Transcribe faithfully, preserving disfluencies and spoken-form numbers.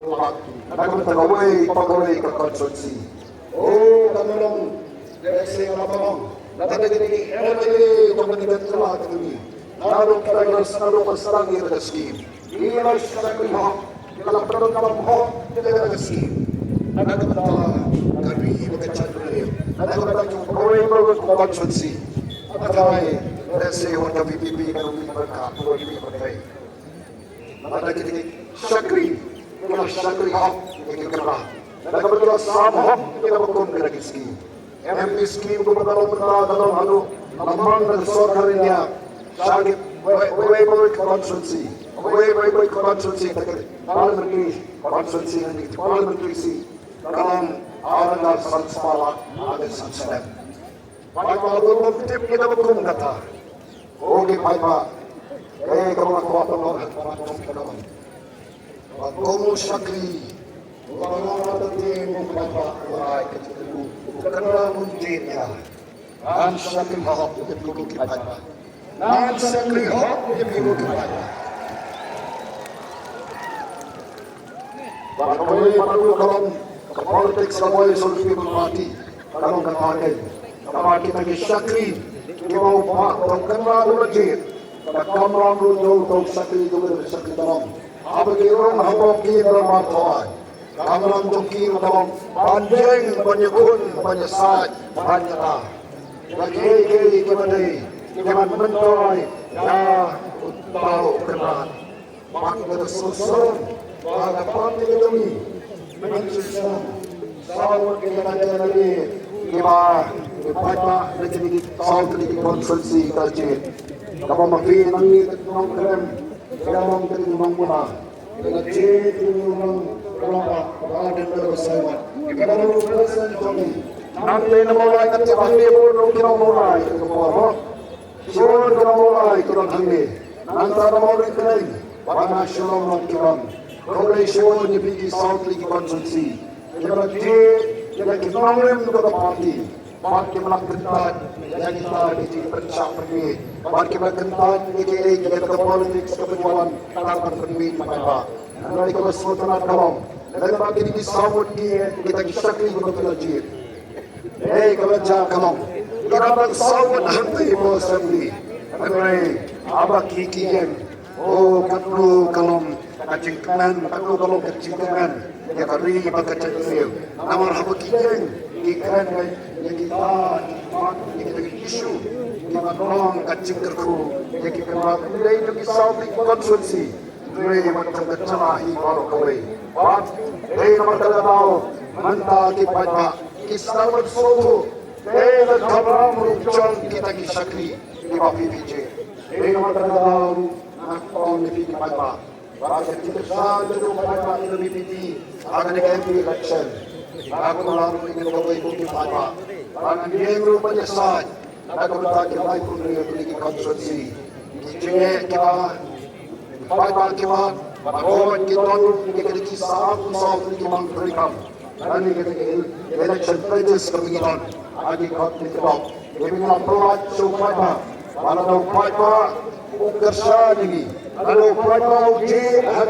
Na ka bynta kawei pa kawei ka constituency. O ka Nongrum, ka S A ka Nongrum, na ka bynta ki M L A jong ka jylla ka jong ngi. Naduh kita ki la, naduh ba sdang ïa ka skim, ki la shakri hok, ki la pyndonkam hok ïa ka skim. Na ka bynta ka ri bad ka jaitbynriew, na ka bynta ki kawei kawei ka constituency. Ka jai, let's say, wat ka V P P, ka V P P ka, ka V P P ka. Lada kita ki shakri, kita shakri hok, kita kyrpad. Lada ka bynta sam hok, kita ba kum kita ki skim. M P skim kumba ka long mynta, ka long haduh, la mang na ka sorkar India. Shakri, wei, wei, wei, wei, constituency. Wei, wei, wei, constituency, kita ki parliamentary constituency, kita ki parliamentary seat. Ka long ar hajar san spah, ar hajar san spah. Paidbah ruh kum tip kita ba kum kata. O ki paidbah. Eh, ka ba kwah ban ong ha khmat jong phi ka long, ba kum u shakri, u ba ong ba te, u paidbah u ai ka jingkyrkhu, u kynrad un jied ïa. Ngan shakri hok ïa phi ko ki paidbah. Ngan shakri hok ïa phi ko ki paidbah. Bad kawei pat ruh ka long ka politics ka Voice of the People Party, ka long ka party kaba kita ki shakri kiba u paidbah u kynrad u la jied. Ka kamram ruh jong u shakri jong u shakri ka long, haba ki rung haba ki rung ma thawai, ka kamram jong ki ruh ka long ban ïeng, ban ïakhun, ban ïasaid, ban ïada ïa kiei kiei kiba dei, kiban myntoi ïa uta u kynrad. Bad ka sngewsarong ba ka party ka jong ngi, mynta sngewsarong saw ngut ki candidate kiba, ki paidbah na kine ki saw tylli ki constituency ka la jied. Kaba ma phi nangne ka Nongkrem, ka la long ka Nongmuna, ka la jied ki nong, ka la ba, ka la dang ka la ba sai mat. Ka la long president jong ngi. Nangta na Mawlai, nangta ba ngi bun ki nong Mawlai, ka la ba. Shuwa ki nong Mawlai ki don hangne. Nangta na Mawlai Khlei, bad na Shillong ruh ki don. Khublei shibun ïa phi ki saw tylli ki constituency kiba la jied ïa ki nongrim jong ka party. Bad kiba la kyntait ïa kita ki jingpynshah pynmiat. Bad kiba la kyntait ïa kiei kiei kata ka politics kaba ju wan tang ban pynmih ïa ki paidbah. Hynrei kaba sngewtynnat ka long, lada ba kine ki saw ngut ki, kita ki shakri kiba phi la jied. Hei, ka lynti ka long, ka dang saw ngut hangtei hapoh Assembly. Hynrei haba ki, ki ïeng, oh, katno ka long ka jingkmen, katno ka long ka jingkmen ïa ka ri bad ka jaitbynriew. Namar haba ki ïeng, ki kren ïa kita, ïa kita ki issue kiba long ka jingkyrkhu ïa ki kynrad, ym dei tang ki saw tylli ki constituency. Hynrei wat tang ka jylla hi baroh kawei. Bad dei namar kata ka daw mynta ki paidbah ki sdang ban sngewthuh ïa ka kamram ruh jong kita ki shakri kiba phi jied. Dei namar kata ka daw ruh nga ong ïa phi ki paidbah, ba ka jingkyrshan jong u paidbah ïa ka V P P ha kane ka M P election, nga kular ruh ïa kawei ka, ki paidbah, ba ngan ïeng ruh ban ïasaid na ka bynta ki laiphew hynriew tylli ki constituency. Ki jingeh kiba, paidbah kiba, ba don ki don, ki, ki, ki saw, saw tylli ki mang, ki kam. Kane ka, ka election pledges kaba ngi don ha ki kot ki kyrdan. Ngi pynlong pynlait sha u paidbah, ba lada u paidbah u kyrshan ïa ngi, lada u paidbah u jied ha